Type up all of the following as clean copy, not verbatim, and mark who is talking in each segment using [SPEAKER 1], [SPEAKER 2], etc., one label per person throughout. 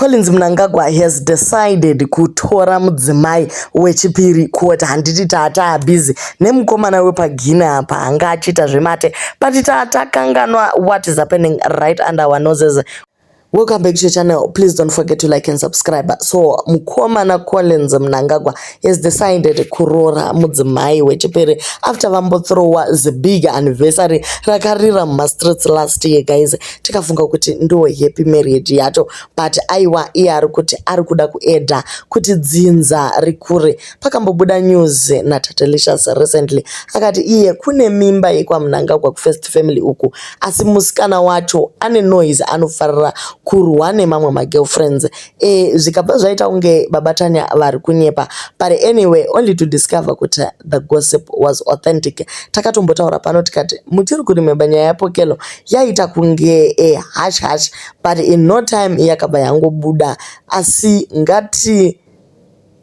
[SPEAKER 1] Collins Mnangagwa has decided kutora mudzimai wechipiri kuti handiti tata busy nemukomana wepaGuinea apa anga achiita zvemate, but tatakanganwa what is happening right under our noses. Welcome back to your channel. Please don't forget to like and subscribe. So mukomana Collins Mnangagwa has decided kuroora mudzimai wechipiri after vambothrowa the big anniversary rakarira mumastreets last year, guys. Tikafunga kuti ndo happy marriage yacho, but aiwa, iye ari kuti ari kuda kuedha kuti dzinza rikure. Pakambobuda news naTatelicious recently, akati iye kune mimba yekwaMnangagwa kufirst family uku, asi musikana wacho ane noise, anofarira kurwa nemamwe magirlfriends. Zvikabva zvaita kunge babatanya vari kunyepa, but anyway, only to discover kuti the gossip was authentic. Takatombotaura pano tikati muchiri kuremember nyaya yaPokelo yaita kunge hush hush, but in no time yakabva yangobuda. Asi ngati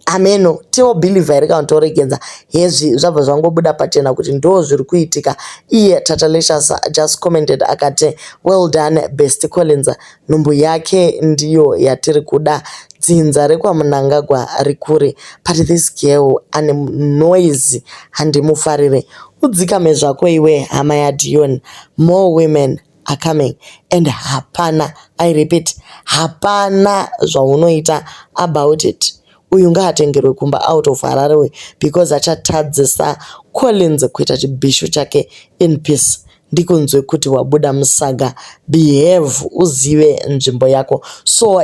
[SPEAKER 1] ameno tiobhilivha here kana toregenza hezvi, zvabva zvangobuda pachena kuti ndo zviri kuitika. Iye Tatelicious just commented akati, "Well done, best Collins. Nhumbu yake ndiyo yatiri kuda, dzinza rekwaMnangagwa rikure. But this girl ane noise, handimufarire. Udzikame zvako iwe, hama yaDion. More women are coming and hapana, I repeat, hapana zvaunoita about it. Uyu ngaatengerwe kumba out of Harare uyu, because achatadzisa Collins kuita chibhishu chake in peace. Ndikunzwe kuti wabuda musaga. Behave, uzive nzvimbo yako." So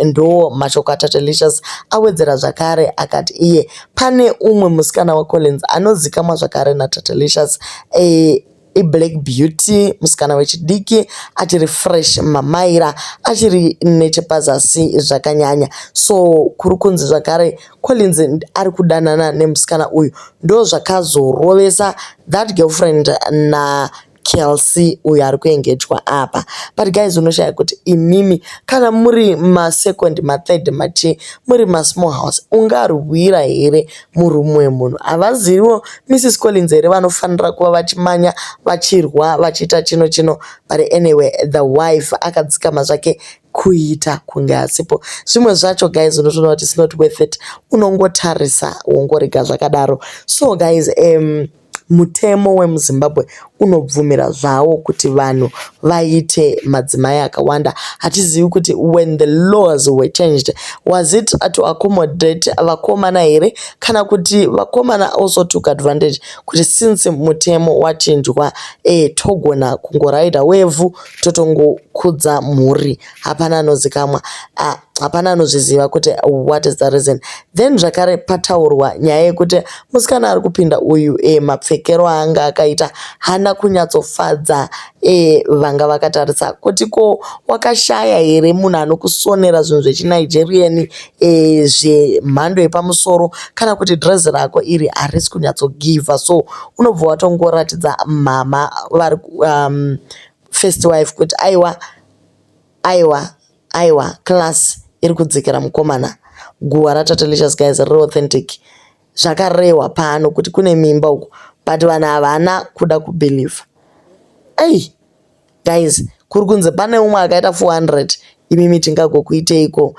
[SPEAKER 1] ndo mashoko aTatelicious. Awedzera zvakare akati iye pane umwe musikana waCollins anozikamwa zvakare naTatelicious, iBlack Beauty, musikana wechidiki achiri fresh, mamaira achiri nechepazasi zvakanyanya. So kuri kunzi zvakare Collins ari kudanana nemusikana uyu, ndo zvakazorovesa that girlfriend naKelsey uyo ari kuengejwa apa. But guys, unoshaya kuti imimi kana muri masecond, mathird, machi muri masmall house, ungarwira here murume wemunhu? Havaziviwo Mrs Collins here vanofanira kuva vachimanya, vachirwa, vachiita chino chino? But anyway, the wife akadzikama zvake kuita kunge asipo. Zvimwe zvacho guys, unotoona kuti it's not worth it, unongotarisa wongorega zvakadaro. So guys, mutemo wemuZimbabwe unobvumira zvawo kuti vanhu vaite madzimai akawanda. Hatizivi kuti when the laws were changed, was it to accommodate vakomana here, kana kuti vakomana also took advantage kuti since mutemo wachinjwa, togona kungoraidha wevhu, totongokudza mhuri? Hapana anozikamwa, hapana anozviziva kuti what is the reason. Then zvakare pataurwa nyaya yekuti musikana ari kupinda uyu, mapfekero aanga akaita haana kunyatsofadza vanga vakatarisa, kuti ko wakashaya here munhu anokusonera zvinhu zvechiNigerian zvemhando yepamusoro, kana kuti dhirezi rako iri harisi kunyatsogivha? So unobva watongoratidza mama vari first wife kuti aiwa, aiwa, aiwa, class iri kudzikira mukomana. Guhwa raTatelicious guys riri authentic. Zvakarehwa pano kuti kune mimba uku, but vanhu havana kuda kubhilivha. Ei guys, kuri kunzi pane umwe akaita 400. Imimi tingagokuiteiko?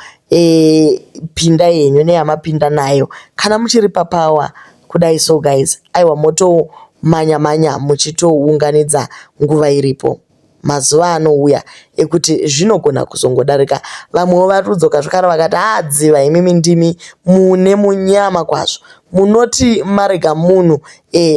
[SPEAKER 1] Pindai henyu neyamapinda nayo kana muchiri papower kudai. So guys, aiwa, motomanya manya muchitounganidza nguva iripo. Mazuva anouya ekuti zvinogona kuzongodarika. Vamwewo vari kudzoka zvakare vakati, "Hadziva, imimi ndimi mune munyama kwazvo, munoti marega munhu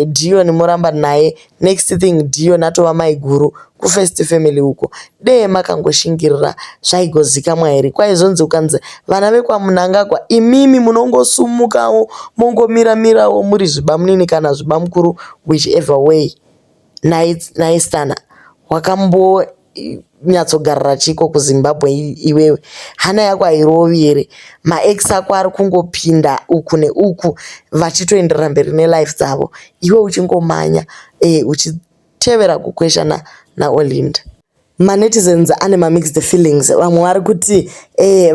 [SPEAKER 1] Dion moramba naye. Next thing Dion atova maiguru kufirst family uko. Dee makangoshingirira, zvaigozikamwa here?" Kwaizonzi ukanzi vana vekwaMnangagwa, imimi munongosumukawo mongomira-mirawo muri zvibamunini kana zvibamukuru, whichever way. Naistana wakambonyatsogarira chiko kuZimbabwe iwewe? Hana yako hairovi here? Maex ako ari kungopinda uku neuku vachitoenderera mberi nelife dzavo, iwe uchingomanya, uchitevera kukweshana naOlinda. Manetizens ane mamixed feelings. Vamwe vari kuti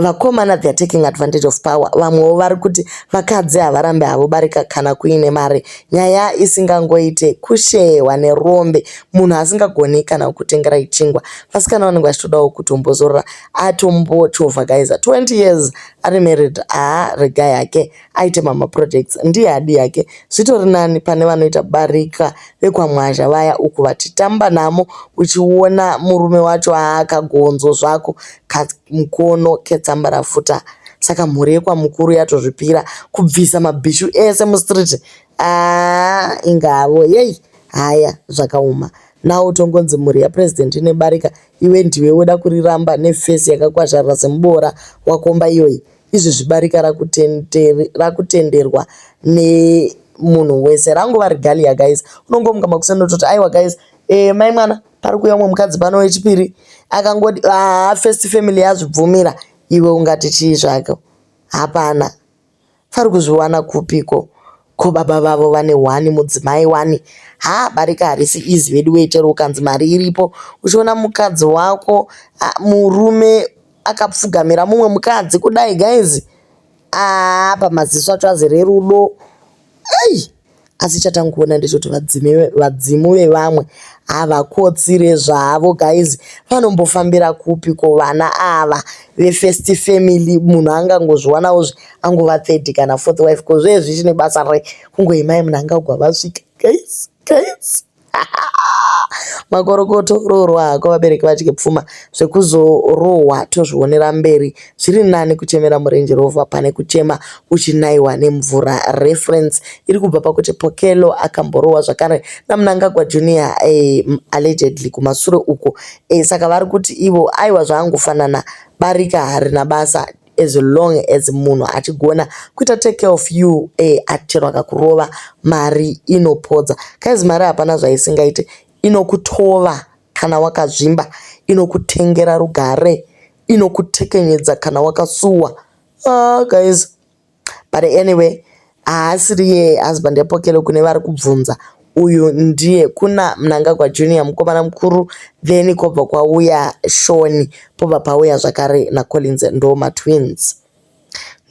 [SPEAKER 1] vakomana, they are taking advantage of power. Vamwewo vari kuti vakadzi havarambi havo barika kana kuine mari. Nyaya isingangoite kushewa nerombe, munhu asingagoni kana kutengerai chingwa. Vasikana vanenge vachitodawo kutombozorora, atombochovha guys, 20 years ari married. Haa, regai hake aite mamaprojects, ndiye adi yake. Zvitori nani pane vanoita barika vekwamwazha vaya, uku vachitamba namo, uchiona murume wacho aakagonzo zvako, kamukono ketsambarafuta. Saka mhuri yekwamukuru yatozvipira kubvisa mabhishu ese mustreet. Aa, ingavo yei, haya, zvakaoma. Nawo tongonzi mhuri yapurezidendi ine barika, iwe ndiwe woda kuriramba neface yakakwazharara semubora wakomba iyoyi. Izvi zvibarika rakutenderwa nemunhu wese, rangova regalia guys. Unongomuka makuseni ototi, "Aiwa guys, mai mwana, pari kuuya umwe mukadzi pano wechipiri." Akangoti haa, first family yazvibvumira, iwe ungati chii zvako? Hapana vari kuzviwana kupiko? Ko baba vavo vane one mudzimai wani. Ha, barika harisi easy vedu wee. Chero ukanzi mari iripo, uchiona mukadzi wako, murume akapfugamira mumwe mukadzi kudai guys, aa, pamaziso acho azere rudo. Ei, asi chatangoona ndechekuti vadzimu vevamwe havakotsire zvavo guys. Vanombofambira kupi ko vana ava vefirst family? Munhu angangozviwanawozve angova third kana fourth wife, ko zvee zvichine basa rei? Kungoimai Munangagwa vasvika guys, guys, makorokoto. Roorwa hako, vabereki vadye pfuma. Zvekuzorohwa tozvionera mberi. Zviri nani kuchemera muRange Rover pane kuchema uchinayiwa nemvura. Reference iri kubva pakuti Pokelo akamborohwa zvakare naMunangagwa Junior, allegedly kumasure uko. Saka vari kuti ivo, aiwa, zvaangofanana, barika harina basa as long as munhu achigona kuita take care of you. Chero akakurova, mari inopodza guys. Mari hapana zvaisingaite. Inokutova kana wakazvimba, inokutengera rugare, inokutekenyedza kana wakasuwa. Ah, guys, but anyway, haasiriye husband yaPokelo kune vari kubvunza. Uyu ndiye kuna Mnangagwa Junior, mukomana mukuru, then kwobva kwauya Shoni, pobva pauya zvakare naCollins, ndo matwins.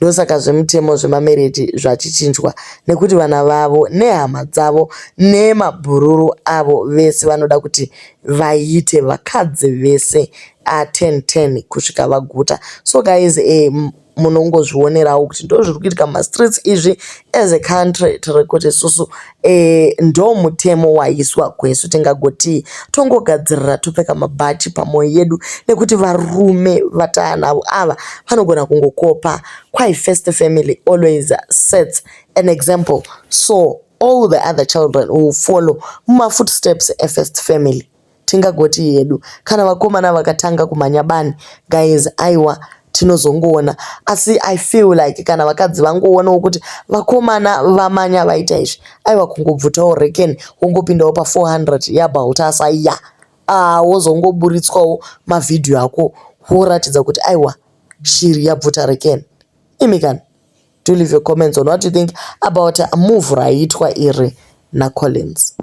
[SPEAKER 1] Ndosaka zvemutemo zvemamarriage zvachichinjwa, nekuti vana vavo nehama dzavo nemabhururu avo vese vanoda kuti vaite vakadzi vese a10 10 kusvika vaguta. So guys, munongozvionerawo kuti ndo zviri kuitika mumastreets izvi. As a country, tiri kuti isusu ndo mutemo waiswa kwesu, tingagoti tongogadzirira, topfeka mabhachi pamwoyo yedu, nekuti varume vataanavo ava vanogona kungokopa. Kwai first family always sets an example, so all the other children will follow mumafootsteps efirst family. Tingagoti yedu kana vakomana vakatanga kumhanya bani guys, aiwa, tinozongoona. Asi I feel like kana vakadzi vangoonawo kuti vakomana vamanya vaita izvi, aiwa, kungobvutawo rekeni, wongopindawo pa400 yaBaltasa iya, wozongoburitswawo mavhidhiyo ako, woratidza kuti aiwa, shiri yabvuta rekeni. Imi kani, do leave your comments on what you think about move raitwa iri naCollins.